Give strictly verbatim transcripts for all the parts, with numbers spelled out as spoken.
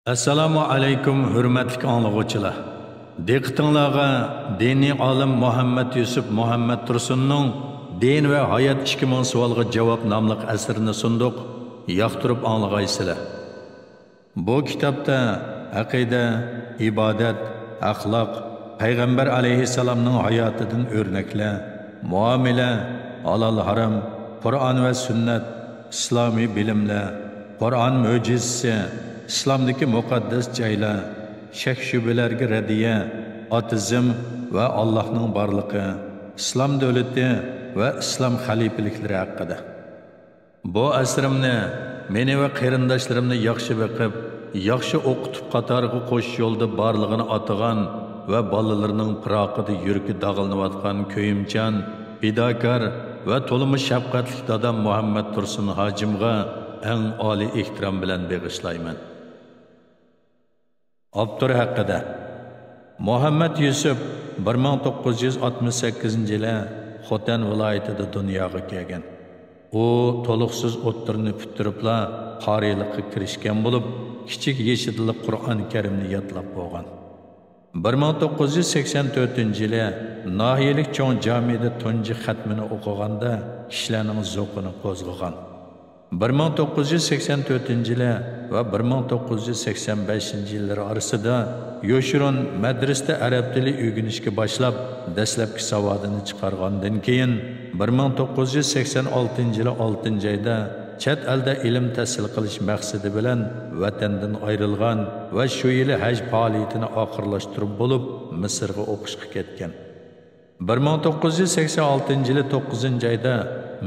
ئەسسالامۇ ئەلەيكۇم، ھۆرمەتلىك ئاڭلىغۇچىلار! دىققىتىڭلارغا دىنىي ئالىم مۇھەممەد يۈسۈپ مۇھەممەد تۇرسۇننىڭ دىن ۋە ھايات ئىككى مىڭ سوئالغا جاۋاب ناملىق ئەسىرىنى سۇندۇق، ياقتۇرۇپ ئاڭلىغايسىلەر. بۇ كىتابتا ئەقىدە، ئىبادەت، ئەخلاق، پەيغەمبەر ئەلەيھىسسالامنىڭ ھاياتىدىن ئۆرنەكلەر، مۇئامىلە، ھالال-ھارام، قۇرئان ۋە سۈننەت، ئىسلامىي بىلىملەر، قۇرئان مۆجىزىسى، ئىسلامدىكى مۇقەددەس جايلار، شەك-شۈبھىلەرگە رەددىيە، ئاتېئىزم ۋە ئاللاھنىڭ بارلىقى، ئىسلام دۆلىتى ۋە ئىسلام خەلىپىلىكلىرى ھەققىدە. بۇ ئەسىرىمنى مېنى ۋە قېرىنداشلىرىمنى ياخشى بېقىپ، ياخشى ئوقۇتۇپ، قاتارغا قوشۇش يولىدا بارلىقىنى ئاتىغان ۋە بالىلىرىنىڭ پىراقىدا يۈرىكى داغلىنىۋاتقان كۆيۈمچان، پىداكار ۋە تولىمۇ شەپقەتلىك دادام مۇھەممەد تۇرسۇن ھاجىمغا ئەڭ ئالىي ئېھتىرام بىلەن بېغىشلايمەن. ئاپتور ھەققىدە. مۇھەممەد يۈسۈپ بىر مىڭ توققۇز يۈز ئاتمىش سەككىزىنچى يىلى خوتەن ۋىلايىتىدە دۇنياغا كەلگەن. ئۇ تولۇقسىز ئوتتۇرىنى پۈتتۈرۈپلا قارىيلىققا كىرىشكەن بولۇپ، كىچىك يېشىدىلا قۇرئان كەرىمنى يادلاپ بولغان. بىر مىڭ توققۇز يۈز سەكسەن تۆتىنچى يىلى ناھىيەلىك چوڭ جامىدا تۇنجى خەتمىنى ئوقۇغاندا، كىشىلەرنىڭ زوقىنى قوزغىغان. بىر مىڭ توققۇز يۈز سەكسەن تۆتىنچى يىلى ۋە بىر مىڭ توققۇز يۈز سەكسەن بەشىنچى يىللىرى ئارىسىدا يوشۇرۇن مەدرىسىدە ئەرەب تىلى ئۆگىنىشكە باشلاپ، دەسلەپكى ساۋادىنى چىقارغاندىن كېيىن، بىر مىڭ توققۇز يۈز سەكسەن ئالتىنچى يىلى ئالتىنچى ئايدا چەت ئەلدە ئىلىم تەھسىل قىلىش مەقسىتى بىلەن ۋەتەندىن ئايرىلغان ۋە شۇ يىلى ھەج پائالىيىتىنى ئاخىرلاشتۇرۇپ بولۇپ، مىسىرغا ئوقۇشقا كەتكەن. بىر مىڭ توققۇز يۈز سەكسەن ئالتىنچى يىلى توققۇزىنچى ئايدا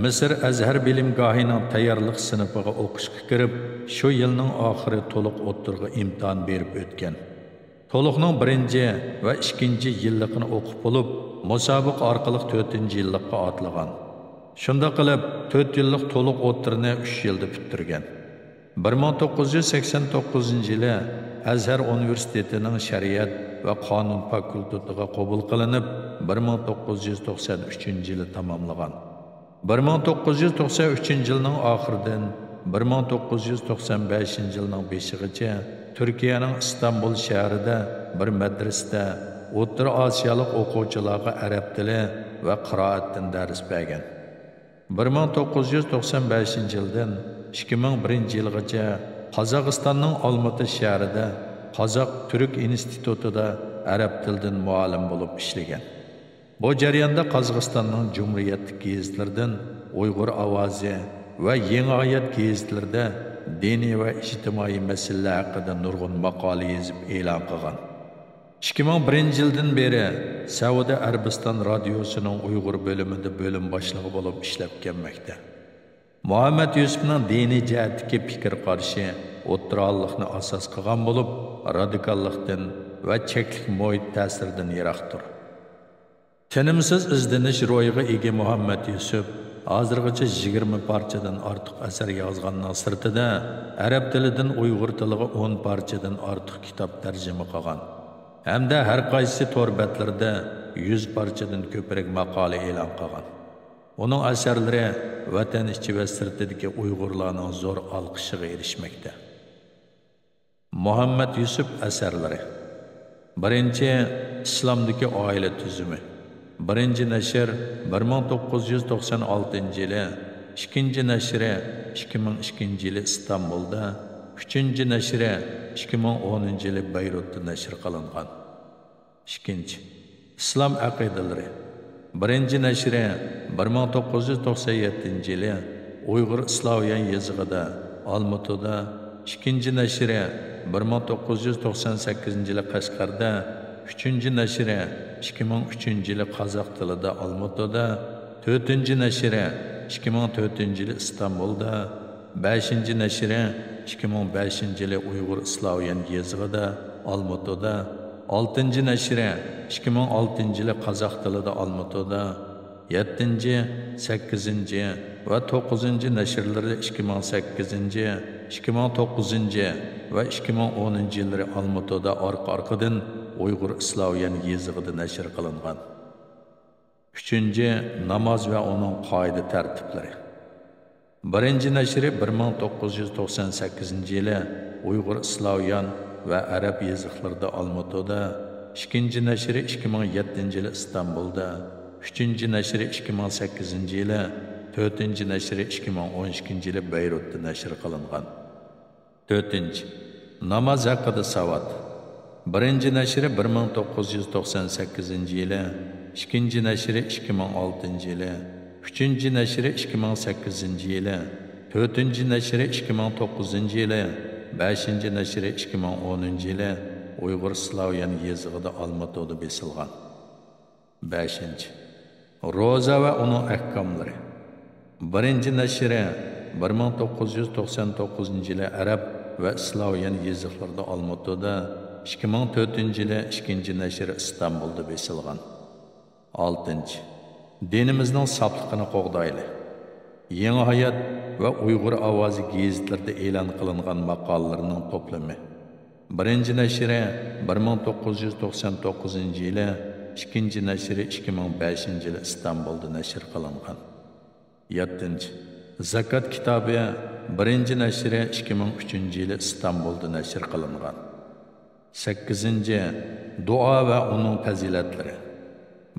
مىسىر ئەزھەر بىلىمگاھىنىڭ تەييارلىق سىنىپىغا ئوقۇشقا كىرىپ، شۇ يىلنىڭ ئاخىرى تولۇق ئوتتۇرىغا ئىمتىھان بېرىپ ئۆتكەن. تولۇقنىڭ بىرىنچى ۋە ئىككىنچى يىللىقىنى ئوقۇپ بولۇپ، مۇسابىقە ئارقىلىق تۆتىنچى يىللىققا ئاتلىغان. شۇنداق قىلىپ، تۆت يىللىق تولۇق ئوتتۇرىنى ئۈچ يىلدا پۈتتۈرگەن. بىر مىڭ توققۇز يۈز سەكسەن توققۇزىنچى يىلى ئەزھەر ئۇنىۋېرسىتېتىنىڭ شەرىئەت ۋە قانۇن فاكۇلتېتىغا قوبۇل قىلىنىپ، بىر مىڭ توققۇز يۈز توقسەن ئۈچىنچى يىلى تاماملىغان. بىر مىڭ توققۇز يۈز توقسەن ئۈچىنچى يىلنىڭ ئاخىرىدىن بىر مىڭ توققۇز يۈز توقسەن بەشىنچى يىلنىڭ بېشىغىچە تۈركىيەنىڭ ئىستانبۇل شەھىرىدە بىر مەدرىسىدە ئوتتۇرا ئاسىيالىق ئوقۇغۇچىلارغا ئەرەب تىلى ۋە قىرائەتتىن دەرس بەرگەن. بىر مىڭ توققۇز يۈز توقسەن بەشىنچى يىلدىن ئىككى مىڭ بىرىنچى يىلغىچە قازاقىستاننىڭ ئالمۇتا شەھىرىدە قازاق تۈرك ئىنستىتۇتىدا ئەرەب تىلىدىن مۇئەللىم بولۇپ ئىشلىگەن. بۇ جەرياندا قازاقىستاننىڭ جۇمھۇرىيەتلىك گېزىتلىرىدىن ئۇيغۇر ئاۋازى ۋە يېڭى ھايات گېزىتلىرىدە دىنىي ۋە ئىجتىمائىي مەسىلىلەر ھەققىدە نۇرغۇن ماقالە يېزىپ ئېلان قىلغان. ئىككى مىڭ بىرىنچى يىلدىن بېرى سەئۇدى ئەرەبىستان رادىيوسىنىڭ ئۇيغۇر بۆلۈمىدە بۆلۈم باشلىقى بولۇپ ئىشلەپ كەلمەكتە. مۇھەممەد يۈسۈپنىڭ دىنىي جەھەتتىكى پىكىر قارىشى ئوتتۇرا ھاللىقنى ئاساس قىلغان بولۇپ، رادىكاللىقتىن ۋە چەكلىك مۇھىت تەسىرىدىن يىراقتۇر. تىنىمسىز ئىزدىنىش روھىغا ئىگە مۇھەممەد يۈسۈپ ھازىرغىچە يىگىرمە پارچىدىن ئارتۇق ئەسەر يازغاننىڭ سىرتىدا، ئەرەب تىلىدىن ئۇيغۇر تىلىغا ئون پارچىدىن ئارتۇق كىتاب تەرجىمە قىلغان ھەمدە ھەر قايسى تور بەتلىرىدە يۈز پارچىدىن كۆپرەك ماقالە ئېلان قىلغان. ئۇنىڭ ئەسەرلىرى ۋەتەن ئىچى ۋە سىرتىدىكى ئۇيغۇرلارنىڭ زور ئالقىشىغا ئېرىشمەكتە. مۇھەممەد يۈسۈپ ئەسەرلىرى. بىرىنچى، ئىسلامدىكى ئائىلە تۈزۈمى. بىرىنچى نەشر بىر مىڭ توققۇز يۈز توقسان ئالتىنچى يىلى، ئىككىنچى نەشرى ئىككى مىڭ ئىككىنچى يىلى ئىستانبۇلدا، ئۈچىنچى نەشرى ئىككى مىڭ ئونىنچى يىلى بەيرۇتتا نەشر قىلىنغان. ئىككىنچى، ئىسلام ئەقىدىلىرى. بىرىنچى نەشرى بىر مىڭ توققۇز يۈز توقسان يەتتىنچى يىلى ئۇيغۇر ئىسلاۋيان يېزىقىدا، ئالمۇتىدا، ئىككىنچى نەشرى بىر مىڭ توققۇز يۈز توقسان سەككىزىنچى يىلى قەشقەردە، ئۈچىنچى نەشرى ئىككى مىڭ ئۈچىنچى يىلى قازاق تىلىدا، ئالمۇتىدا، تۆتىنچى نەشرى ئىككى مىڭ تۆتىنچى يىلى ئىستانبۇلدا، بەشىنچى نەشرى ئىككى مىڭ بەشىنچى يىلى ئۇيغۇر ئىسلاۋيان يېزىقىدا، ئالمۇتىدا، ئالتىنچى نەشرى ئىككى مىڭ ئالتىنچى يىلى قازاق تىلىدا، ئالمۇتىدا، يەتتىنچى، سەككىزىنچى ۋە توققۇزىنچى نەشرلىرى ئىككى مىڭ سەككىزىنچى، ئىككى مىڭ توققۇزىنچى ۋە ئىككى مىڭ ئونىنچى يىللىرى ئالمۇتىدا ئارقا-ئارقىدىن ئۇيغۇر ئىسلاۋيان يېزىقىدا نەشر قىلىنغان. ئۈچىنچى، ناماز ۋە ئۇنىڭ قائىدە-تەرتىپلىرى. بىرىنچى نەشرى بىر مىڭ توققۇز يۈز توقسان سەككىزىنچى يىلى ئۇيغۇر ئىسلاۋيان ۋە ئەرەب يېزىقلىرىدا ئالمۇتىدا، ئىككىنچى نەشرى ئىككى مىڭ يەتتىنچى يىلى ئىستانبۇلدا، ئۈچىنچى نەشرى ئىككى مىڭ سەككىزىنچى يىلى، تۆتىنچى نەشرى ئىككى مىڭ ئون ئىككىنچى يىلى بەيرۇتتا نەشر قىلىنغان. تۆتىنچى، ناماز ھەققىدە ساۋات. بىرىنچى نەشرى بىر مىڭ توققۇز يۈز توقسان سەككىزىنچى يىلى، ئىككىنچى نەشرى ئىككى مىڭ ئالتىنچى يىلى، ئۈچىنچى نەشرى ئىككى مىڭ سەككىزىنچى يىلى، تۆتىنچى نەشرى ئىككى مىڭ توققۇزىنچى يىلى، بەشىنچى نەشرى ئىككى مىڭ ئونىنچى يىلى ئۇيغۇر سلاۋيان يېزىقىدا ئالمۇتىدا بېسىلغان. بەشىنچى، روزا ۋە ئۇنىڭ ئەھكاملىرى. بىرىنچى نەشرى بىر مىڭ توققۇز يۈز توقسان توققۇزىنچى يىلى ئەرەب ۋە سلاۋيان يېزىقلىرىدا ئالمۇتىدا، ئىككى مىڭ تۆتىنچى يىلى ئىككىنچى نەشرى ئىستانبۇلدا بېسىلغان. ئالتىنچى، دىنىمىزنىڭ ساپلىقىنى قوغدايلى. يېڭى ھايات ۋە ئۇيغۇر ئاۋازى گېزىتلىرىدە ئېلان قىلىنغان ماقالىلىرىنىڭ توپلىمى. بىرىنچى نەشرى بىر مىڭ توققۇز يۈز توقسان توققۇزىنچى يىلى، ئىككىنچى نەشرى ئىككى مىڭ بەشىنچى يىلى ئىستانبۇلدا نەشر قىلىنغان. يەتتىنچى، زاكات كىتابى، بىرىنچى نەشرى ئىككى مىڭ ئۈچىنچى يىلى ئىستانبۇلدا نەشر قىلىنغان. سەككىزىنچى، دۇئا ۋە ئۇنىڭ پەزىلەتلىرى.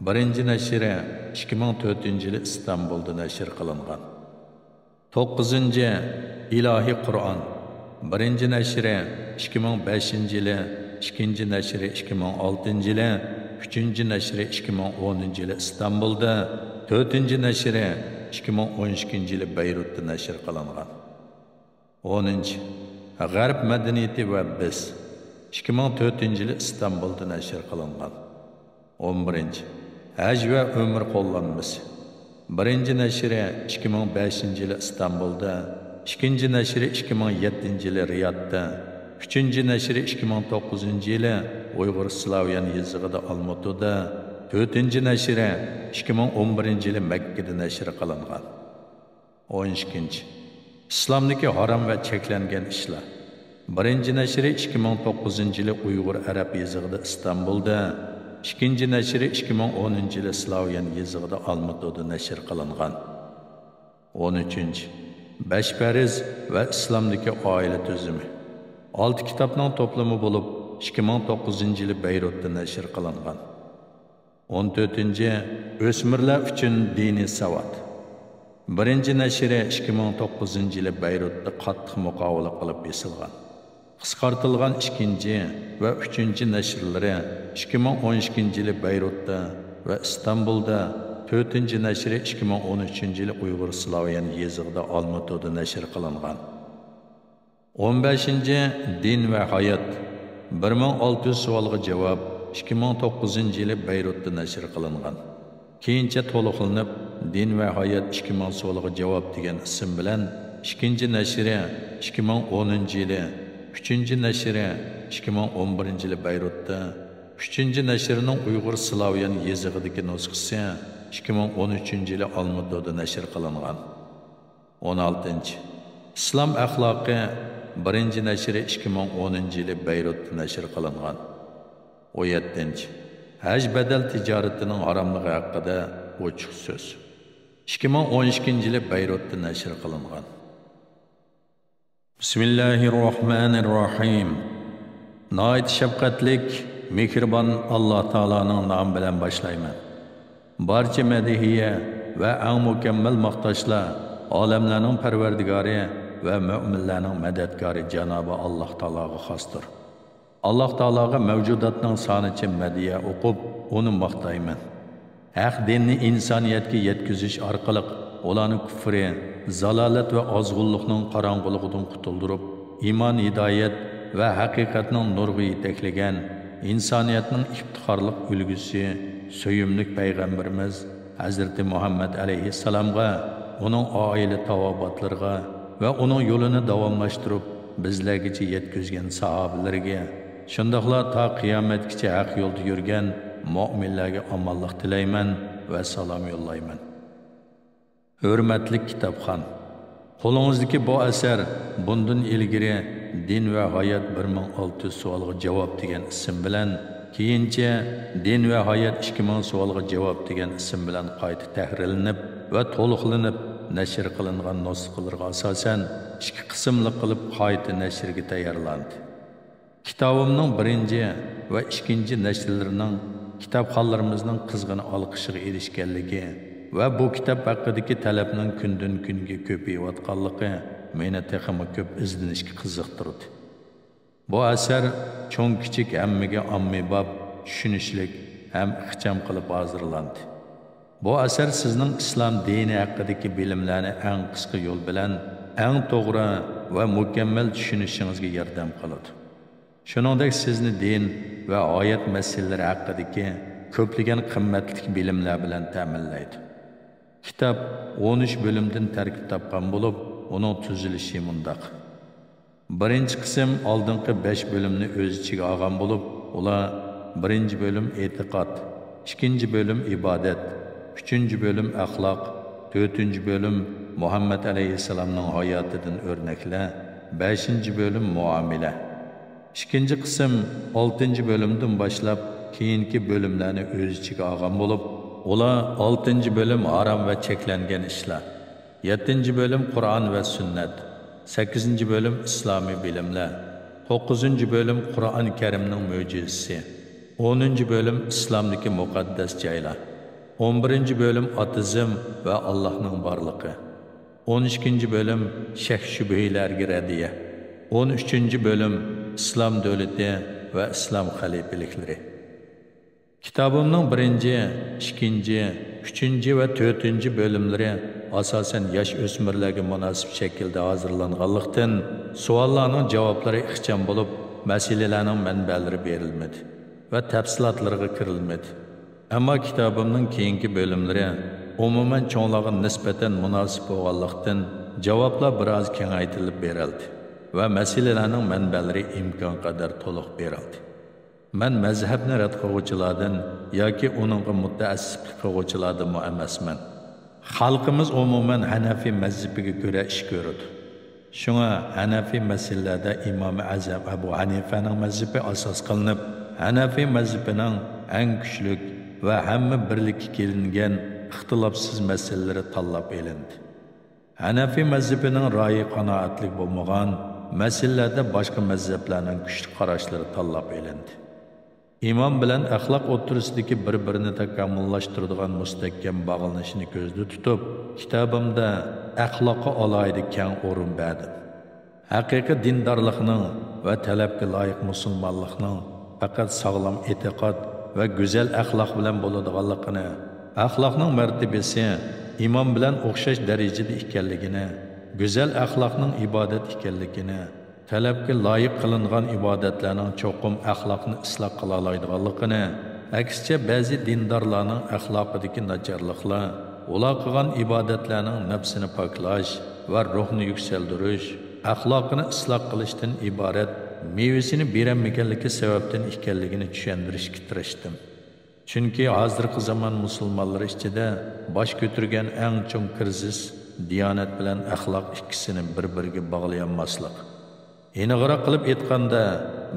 بىرىنچى نەشرى ئىككى مىڭ تۆتىنچى يىلى ئىستانبۇلدا نەشر قىلىنغان. توققۇزىنچى، ئىلاھىي قۇرئان. بىرىنچى نەشرى ئىككى مىڭ بەشىنچى يىلى، ئىككىنچى نەشرى ئىككى مىڭ ئالتىنچى يىلى، ئۈچىنچى نەشرى ئىككى مىڭ ئونىنچى يىلى ئىستانبۇلدا، تۆتىنچى نەشرى ئىككى مىڭ ئون ئىككىنچى يىلى بەيرۇتتا نەشر قىلىنغان. ئونىنچى، غەرب مەدەنىيىتى ۋە بىز. ئىككى مىڭ تۆتىنچى يىلى ئىستانبۇلدا نەشر قىلىنغان. ئون بىرىنچى، ھەج ۋە ئۆمرە قوللانمىسى. بىرىنچى نەشرى ئىككى مىڭ بەشىنچى يىلى ئىستانبۇلدا، ئىككىنچى نەشرى ئىككى مىڭ يەتتىنچى يىلى رىيادتا، ئۈچىنچى نەشرى ئىككى مىڭ توققۇزىنچى يىلى ئۇيغۇر سلاۋيان يېزىقىدا ئالمۇتىدا، تۆتىنچى نەشرى ئىككى مىڭ ئون بىرىنچى يىلى مەككىدە نەشر قىلىنغان. ئون ئىككىنچى، ئىسلامدىكى ھارام ۋە چەكلەنگەن ئىشلار. بىرىنچى نەشرى ئىككى مىڭ توققۇزىنچى يىلى ئۇيغۇر ئەرەب يېزىقىدا ئىستانبۇلدا، ئىككىنچى نەشرى ئىككى مىڭ ئونىنچى يىلى سلاۋيان يېزىقىدا ئالمۇتىدا نەشر قىلىنغان. ئون ئۈچىنچى، بەش پەرز ۋە ئىسلامدىكى ئائىلە تۈزۈمى. ئالتە كىتابنىڭ توپلىمى بولۇپ، ئىككى مىڭ توققۇزىنچى يىلى بەيرۇتتا نەشر قىلىنغان. ئون تۆتىنچى، ئۆسمۈرلەر ئۈچۈن دىنىي ساۋات. بىرىنچى نەشرى ئىككى مىڭ توققۇزىنچى يىلى بەيرۇتتا قاتتىق مۇقاۋىلە قىلىپ بېسىلغان. قىسقارتىلغان ئىككىنچى ۋە ئۈچىنچى نەشرلىرى ئىككى مىڭ ئون ئىككىنچى يىلى بەيرۇتتا ۋە ئىستانبۇلدا، تۆتىنچى نەشرى ئىككى مىڭ ئون ئۈچىنچى يىلى ئۇيغۇر سلاۋيان يېزىقىدا ئالمۇتىدا نەشر قىلىنغان. ئون بەشىنچى، دىن ۋە ھايات، بىر مىڭ ئالتە يۈز سوئالغا جاۋاب، ئىككى مىڭ توققۇزىنچى يىلى بەيرۇتتا نەشر قىلىنغان. كېيىنچە تولۇقلىنىپ، دىن ۋە ھايات ئىككى مىڭ سوئالغا جاۋاب دېگەن ئىسىم بىلەن ئىككىنچى نەشرى ئىككى مىڭ ئونىنچى يىلى، ئۈچىنچى نەشرى ئىككى مىڭ ئون بىرىنچى يىلى بەيرۇتتا، ئۈچىنچى نەشرىنىڭ ئۇيغۇر سلاۋيان يېزىقىدىكى نۇسخىسى ئىككى مىڭ ئون ئۈچىنچى يىلى ئالمۇتىدا نەشر قىلىنغان. ئون ئالتىنچى، ئىسلام ئەخلاقى، بىرىنچى نەشرى ئىككى مىڭ ئونىنچى يىلى بەيرۇتتا نەشر قىلىنغان. ئون يەتتىنچى، ھەج بەدەل تىجارىتىنىڭ ھاراملىقى ھەققىدە ئوچۇق سۆز، ئىككى مىڭ ئون ئىككىنچى يىلى بەيرۇتتا نەشر قىلىنغان. بىسمىللاھىررەھمانىررەھىم. ناھايىتى شەپقەتلىك، مېھرىبان ئاللا تائالانىڭ نامى بىلەن باشلايمەن. بارچە مەدھىيە ۋە ئەڭ مۇكەممەل ماختاشلار ئالەملەرنىڭ پەرۋەردىگارى ۋە مۆمىنلەرنىڭ مەدەتكارى جانابى ئاللا تائالاغا خاستۇر. ئاللا تائالاغا مەۋجۇداتنىڭ سانىچە مەدھىيە ئوقۇپ، ئۇنى ماختايمەن. ھەق دىننى ئىنسانىيەتكە يەتكۈزۈش ئارقىلىق ئۇلارنى كۇفرى، زالالەت ۋە ئازغۇنلۇقنىڭ قاراڭغۇلۇقىدىن قۇتۇلدۇرۇپ، ئىمان، ھىدايەت ۋە ھەقىقەتنىڭ نۇرىغا يېتەكلىگەن، ئىنسانىيەتنىڭ ئىپتىخارلىق ئۈلگىسى، سۆيۈملۈك پەيغەمبىرىمىز ھەزرىتى مۇھەممەد ئەلەيھىسسالامغا، ئۇنىڭ ئائىلە تاۋابىئاتلىرىغا ۋە ئۇنىڭ يولىنى داۋاملاشتۇرۇپ، بىزلەرگىچە يەتكۈزگەن ساھابىلىرىگە، شۇنداقلا تا قىيامەتكىچە ھەق يولدا يۈرگەن مۆمىنلەرگە ئامانلىق تىلەيمەن ۋە سالام يوللايمەن. ھۆرمەتلىك كىتابخان! قولىڭىزدىكى بۇ ئەسەر بۇندىن ئىلگىرى دىن ۋە ھايات بىر مىڭ ئالتە يۈز سوئالغا جاۋاب دېگەن ئىسىم بىلەن، كېيىنچە دىن ۋە ھايات ئىككى مىڭ سوئالغا جاۋاب دېگەن ئىسىم بىلەن قايتا تەھرىرلىنىپ ۋە تولۇقلىنىپ نەشر قىلىنغان نۇسخىلىرىغا ئاساسەن، ئىككى قىسىملىق قىلىپ قايتا نەشرگە تەييارلاندى. كىتابىمنىڭ بىرىنچى ۋە ئىككىنچى نەشرلىرىنىڭ كىتابخانلىرىمىزنىڭ قىزغىن ئالقىشىغا ئېرىشكەنلىكى ۋە بۇ كىتاب ھەققىدىكى تەلەپنىڭ كۈندىن-كۈنگە كۆپىيىۋاتقانلىقى مېنى تېخىمۇ كۆپ ئىزدىنىشكە قىزىقتۇردى. بۇ ئەسەر چوڭ-كىچىك ھەممىگە ئاممىباب، چۈشىنىشلىك ھەم ئىخچام قىلىپ ھازىرلاندى. بۇ ئەسەر سىزنىڭ ئىسلام دىنى ھەققىدىكى بىلىملەرنى ئەڭ قىسقا يول بىلەن ئەڭ توغرا ۋە مۇكەممەل چۈشىنىشىڭىزگە ياردەم قىلىدۇ. شۇنىڭدەك سىزنى دىن ۋە ھايات مەسىلىلىرى ھەققىدىكى كۆپلىگەن قىممەتلىك بىلىملەر بىلەن تەمىنلەيدۇ. كىتاب ئون ئۈچ بۆلۈمدىن تەركىب تاپقان بولۇپ، ئۇنىڭ تۈزۈلۈشى مۇنداق. بىرىنچى قىسىم ئالدىنقى بەش بۆلۈمنى ئۆز ئىچىگە ئالغان بولۇپ، ئۇلار: بىرىنچى بۆلۈم ئېتىقاد، ئىككىنچى بۆلۈم ئىبادەت، ئۈچىنچى بۆلۈم ئەخلاق، تۆتىنچى بۆلۈم مۇھەممەد ئەلەيھىسسالامنىڭ ھاياتىدىن ئۆرنەكلەر، بەشىنچى بۆلۈم مۇئامىلە. ئىككىنچى قىسىم ئالتىنچى بۆلۈمدىن باشلاپ كېيىنكى بۆلۈملەرنى ئۆز ئىچىگە ئالغان بولۇپ، ئۇلار: ئالتىنچى بۆلۈم ھارام ۋە چەكلەنگەن ئىشلار، يەتتىنچى بۆلۈم قۇرئان ۋە سۈننەت، سەككىزىنچى بۆلۈم ئىسلامىي بىلىملەر، توققۇزىنچى بۆلۈم قۇرئان كەرىمنىڭ مۆجىزىسى، ئونىنچى بۆلۈم ئىسلامدىكى مۇقەددەس جايلار، ئون بىرىنچى بۆلۈم ئاتېئىزم ۋە ئاللاھنىڭ بارلىقى، ئون ئىككىنچى بۆلۈم شەك-شۈبھىلەرگە رەددىيە، ئون ئۈچىنچى بۆلۈم ئىسلام دۆلىتى ۋە ئىسلام خەلىپىلىكلىرى. كىتابىمنىڭ بىرىنچى، ئىككىنچى، ئۈچىنچى ۋە تۆتىنچى بۆلۈملىرى ئاساسەن ياش ئۆسمۈرلەرگە مۇناسىپ شەكىلدە ھازىرلانغانلىقتىن، سوئاللارنىڭ جاۋابلىرى ئىخچام بولۇپ، مەسىلىلەرنىڭ مەنبەلىرى بېرىلمىدى ۋە تەپسىلاتلىرىغا كىرىلمىدى. ئەمما كىتابىمنىڭ كېيىنكى بۆلۈملىرى ئومۇمەن چوڭلارغا نىسبەتەن مۇناسىپ بولغانلىقتىن، جاۋابلار بىر ئاز كېڭەيتىلىپ بېرىلدى ۋە مەسىلىلەرنىڭ مەنبەلىرى ئىمكانقەدەر تولۇق بېرىلدى. مەن مەزھەپنى رەت قىلغۇچىلاردىن ياكى ئۇنىڭغا مۇتەئەسسىپلىك قىلغۇچىلاردىنمۇ ئەمەسمەن. خەلقىمىز ئومۇمەن ھەنەفىي مەزھىپىگە كۆرە ئىش كۆرىدۇ. شۇڭا ھەنەفىي مەسىلىلەردە ئىمامى ئەزەم ئەبۇ ھەنىفەنىڭ مەزھىپى ئاساس قىلىنىپ، ھەنەفىي مەزھىپىنىڭ ئەڭ كۈچلۈك ۋە ھەممە بىرلىككە كېلىنگەن ئىختىلاپسىز مەسىلىلىرى تاللاپ ئېلىندى. ھەنەفىي مەزھىپىنىڭ رايى قانائەتلىك بولمىغان مەسىلىلەردە باشقا مەزھەپلەرنىڭ كۈچلۈك قاراشلىرى تاللاپ ئېلىندى. ئىمان بىلەن ئەخلاق ئوتتۇرىسىدىكى بىر-بىرىنى تاكامۇللاشتۇرىدىغان مۇستەھكەم باغلىنىشنى كۆزدە تۇتۇپ، كىتابىمدا ئەخلاققا ئالاھىدە كەڭ ئورۇن بەردىم. ھەقىقىي دىندارلىقنىڭ ۋە تەلەپكە لايىق مۇسۇلمانلىقنىڭ پەقەت ساغلام ئېتىقاد ۋە گۈزەل ئەخلاق بىلەن بولىدىغانلىقىنى، ئەخلاقنىڭ مەرتىۋىسى ئىمان بىلەن ئوخشاش دەرىجىدە ئىكەنلىكىنى، گۈزەل ئەخلاقنىڭ ئىبادەت ئىكەنلىكىنى، تەلەپكە لايىق قىلىنغان ئىبادەتلەرنىڭ چوقۇم ئەخلاقنى ئىسلاھ قىلالايدىغانلىقىنى، ئەكسىچە بەزى دىندارلارنىڭ ئەخلاقىدىكى ناچارلىقلار ئۇلار قىلغان ئىبادەتلەرنىڭ نەپسىنى پاكلاش ۋە روھنى يۈكسەلدۈرۈش، ئەخلاقىنى ئىسلاھ قىلىشتىن ئىبارەت مېۋىسىنى بېرەلمىگەنلىكى سەۋەبتىن ئىكەنلىكىنى چۈشەندۈرۈشكە تىرىشتىم. چۈنكى ھازىرقى زامان مۇسۇلمانلىرى ئىچىدە باش كۆتۈرگەن ئەڭ چوڭ كىرىزىس دىيانەت بىلەن ئەخلاق ئىككىسىنى بىر-بىرىگە باغلىيالماسلىق. ئېنىقراق قىلىپ ئېيتقاندا،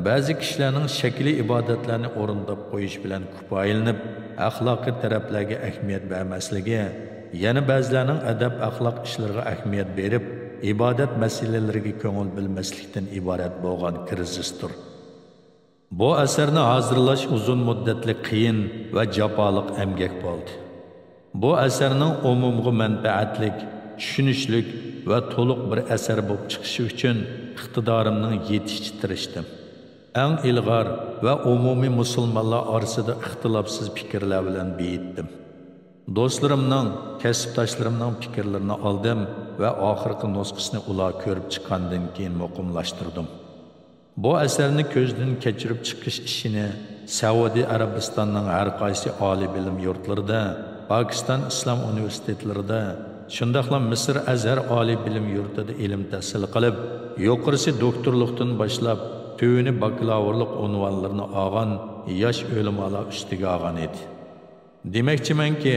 بەزى كىشىلەرنىڭ شەكلىي ئىبادەتلەرنى ئورۇنداپ قويۇش بىلەن كۇپايىلىنىپ، ئەخلاقىي تەرەپلەرگە ئەھمىيەت بەرمەسلىكى، يەنە بەزىلەرنىڭ ئەدەپ-ئەخلاق ئىشلىرىغا ئەھمىيەت بېرىپ، ئىبادەت مەسىلىلىرىگە كۆڭۈل بۆلمەسلىكتىن ئىبارەت بولغان كىرىزىستۇر. بۇ ئەسەرنى ھازىرلاش ئۇزۇن مۇددەتلىك قىيىن ۋە جاپالىق ئەمگەك بولدى. بۇ ئەسەرنىڭ ئومۇمغا مەنپەئەتلىك، چۈشىنىشلىك ۋە تولۇق بىر ئەسەر بولۇپ چىقىشى ئۈچۈن ئىقتىدارىمنىڭ يېتىشىچە تىرىشتىم. ئەڭ ئىلغار ۋە ئومۇمىي مۇسۇلمانلار ئارىسىدا ئىختىلاپسىز پىكىرلەر بىلەن بېيىتتىم. دوستلىرىمنىڭ، كەسىپداشلىرىمنىڭ پىكىرلىرىنى ئالدىم ۋە ئاخىرقى نۇسخىسىنى ئۇلار كۆرۈپ چىققاندىن كېيىن مۇقىملاشتۇردۇم. بۇ ئەسەرنى كۆزدىن كەچۈرۈپ چىقىش ئىشىنى سەئۇدى ئەرەبىستاننىڭ ھەر قايسى ئالىي بىلىم يۇرتلىرىدا، پاكىستان ئىسلام ئۇنىۋېرسىتېتلىرىدا، شۇنداقلا مىسىر ئەزھەر ئالىي بىلىم يۇرتىدا ئىلىم تەھسىل قىلىپ، يۇقىرىسى دوكتورلۇقتىن باشلاپ، تۆۋىنى باكلاۋۇرلۇق ئۇنۋانلىرىنى ئالغان ياش ئۆلىمالار ئۈستىگە ئالغان ئىدى. دېمەكچىمەنكى،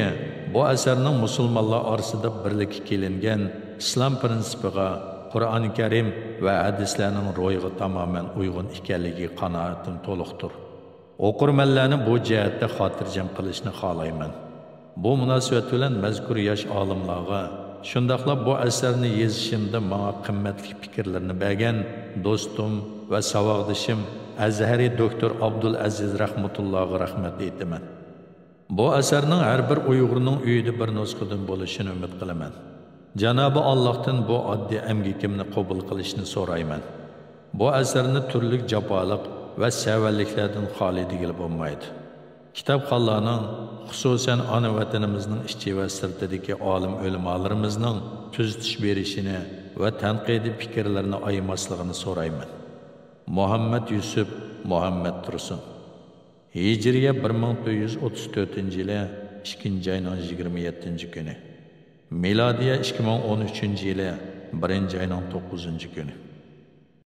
بۇ ئەسەرنىڭ مۇسۇلمانلار ئارىسىدا بىرلىككە كېلىنگەن ئىسلام پىرىنسىپىغا، قۇرئان كەرىم ۋە ھەدىسلەرنىڭ روھىغا تامامەن ئۇيغۇن ئىكەنلىكىگە قانائىتىم تولۇقتۇر. ئوقۇرمەنلەرنى بۇ جەھەتتە خاتىرجەم قىلىشنى خالايمەن. بۇ مۇناسىۋەت بىلەن مەزكۇر ياش ئالىملارغا، شۇنداقلا بۇ ئەسەرنى يېزىشىمدا ماڭا قىممەتلىك پىكىرلىرىنى بەرگەن دوستۇم ۋە ساۋاقدىشىم ئەزھەرى دوكتور ئابدۇل ئەزىز رەھمەتۇللاغا رەھمەت ئېيتىمەن. بۇ ئەسەرنىڭ ھەر بىر ئۇيغۇرنىڭ ئۆيىدە بىر نۇسخىدىن بولۇشىنى ئۈمىد قىلىمەن. جانابى ئاللاھتىن بۇ ئاددىي ئەمگىكىمنى قوبۇل قىلىشنى سورايمەن. بۇ ئەسەرنى تۈرلۈك جاپالىق ۋە سەۋەنلىكلەردىن خالىي دېگىلى بولمايدۇ. كىتابخانلارنىڭ، خۇسۇسەن ئانا ۋەتىنىمىزنىڭ ئىچى ۋە سىرتىدىكى ئالىم ئۆلىمالىرىمىزنىڭ تۈزىتىش بېرىشىنى ۋە تەنقىدىي پىكىرلىرىنى ئايىماسلىقىنى سورايمەن. مۇھەممەد يۈسۈپ، مۇھەممەد تۇرسۇن. ھىجرىيە بىر مىڭ تۆت يۈز ئوتتۇز تۆتىنچى يىلى ئىككىنچى ئاينىڭ يىگىرمە يەتتىنچى كۈنى. مىلادىيە ئىككى مىڭ ئون ئۈچىنچى يىلى بىرىنچى ئاينىڭ توققۇزىنچى كۈنى.